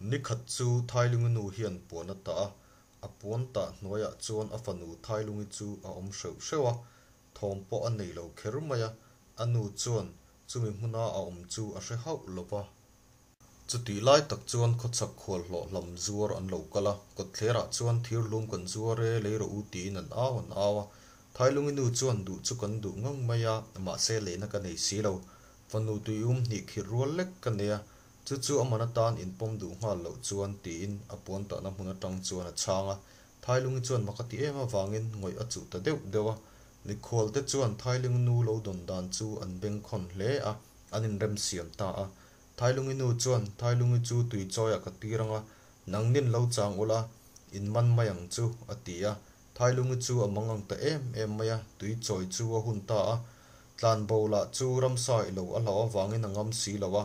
Ni khat chu Thailungi nu hian puan a tah a, a puan tah hnuaiah chuan a fanu Thailungi chu a awm hreuh hreuh a, thawm pawh a nei lo kher mai a, a nu chuan chumi hmuna a awm chu a hre hauh lo va. Chutih lai tak chuan khawchhak khual hlawh hlam zuar an lo kal a, kawtthlerah chuan thir hlum kan zuar e, lei rawh u tiin an au an au a. Thailungi nu chuan duh chu kan duh ngang mai a, mahse leina ka nei si lo. Fanu tuium hnih khirh rual lek ka nei a, chu chu a man atan inpawm duh nghal loh chuan tiin a puan tahna hmun atang chuan a chhang a. Thailungi chuan mak a ti em avangin ngawih a chuh ta deuh deuh a. Mikhual te chuan Thailungi nu lo dawn dan chu an bengkhawn hle a, an inremsiam ta a. Thailungi nu chuan, Thailungi chu tui chawiah ka tir ang a, nangnin lo chang ula, in man mai ang chu, a ti a. Thailungi chu a mang ang ta em em mai a, tui chawi chu a hun ta a. Tlanbo lah chu ramsa i lo a hlauh avangin a ngam si lo a,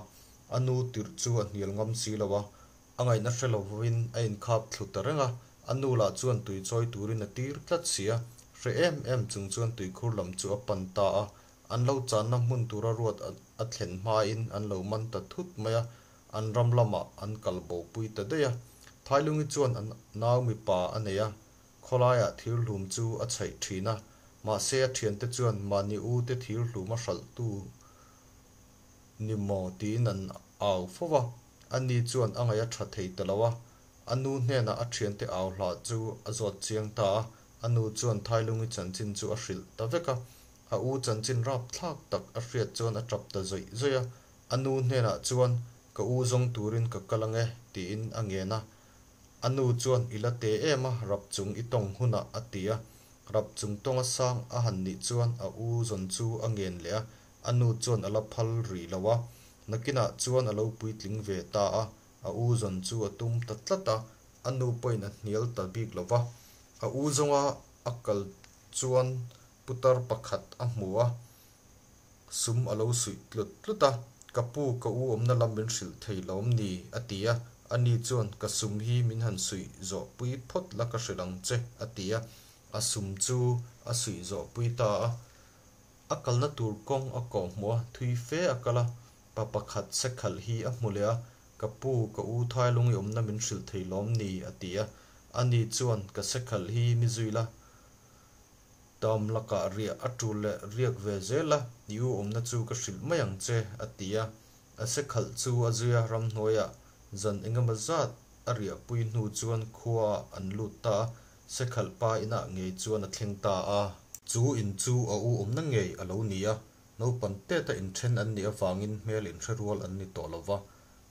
a nu tirh chu a hnial ngam si lo a, a ngaihna hre lovin a inkhap thlu ta reng a, a nu lah chuan tui chawi turin a tir tlat si a, hre em em chung chuan tuikhur lam chu a pan ta a, An lo channa hmun tura ruat a thlen hmain an lo man ta thut mai a, an ram lamah an kal bopui ta daih a. Thailungi chuan a nau mipa a nei a, khawlaiah thirhlum chu a chhaih thin a, mahse a thiante chuan mahni u te thirhlum a hralhtu ni maw tiin an au fo va, ani chuan a ngaih a tha thei ta lo a, a nu hnenah a thiante au hla chu a zawt chiang ta a, a nu chuan Thailungi chanchin chu a hrilh ta vek a. A u chanchin rapthlak tak a hriat chuan a tap ta zawih zawih a, a nu hnenah chuan, Ka u zawng turin ka kal ang e, tiin a ngen a. A nu chuan, I la te em a, rap chung i tawng hunah, a ti a. Rap chung tawnga sang a han nih chuan a u zawn chu a ngen leh a, a nu chuan a la phal rih lo a. Nakinah chuan a lo puitling ve ta a, a u zawn chu a tum ta tlat a, a nu pawhin a hnial ta bik lo va. A u zawnga a kal chuan Putar pakhat a hmu a, sum a lo suih tlut tlut a, Ka pu, ka u awmna lam min hrilh thei lawm ni? a ti a. Ani chuan, Ka sum hi min han suih zawh pui phawt la ka hrilh ang che, a ti a. A sum chu a suih zawh pui ta a. A kalna tur kawng a kawh hmuh a, thui fe a kal a, pa pakhat sekhalh hi a hmu leh a, Ka pu, ka u Thailungi awmna min hrilh thei lawm ni? a ti a. Ani chuan, Ka sekhalh hi mi zui la, Tam lakah riah a tul leh riak ve zel a, i u awmna chu ka hrilh mai ang che, a ti a. A se khalh chu a zui a, ramhnuaiah zan engemaw zat a riahpui hnu chuan khuaah an lut ta a, se khalh pa inah ngei chuan a thleng ta a. Chu in chu a u awmna ngei a lo ni a, naupang teta inthen an nih avangin hmel inhre rual an ni tawh lo va.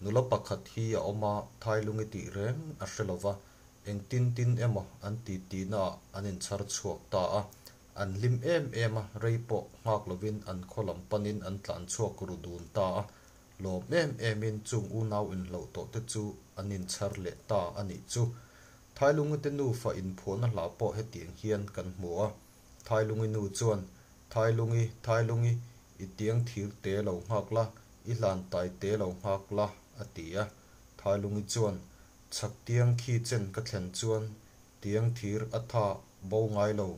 Nula pakhat hi a awm a, Thailungi tih reng a hre lo va, Engtin tin emaw an ti tihnaah an inchhar chhuak ta a, an hlim em em a, rei pawh nghak lovin an khaw lam panin an tlan chhuak ru dun ta a, lawm em emin chung unau inhloh tawh te chu an inchhar leh ta a nih chu. Thailungite nufa inphuahna hla pawh hetiang hian kan hmu a, Thailungi nu chuan, Thailungi, Thailungi, i tiang thir te lo nghak la, i hlan tai te lo nghak la, a ti a. Thailungi chuan, Chhak tiang khi chen ka thlen chuan tiang thir a tha bo ngai lo,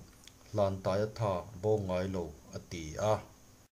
hlan tai a tha bo ngai lo, a ti a.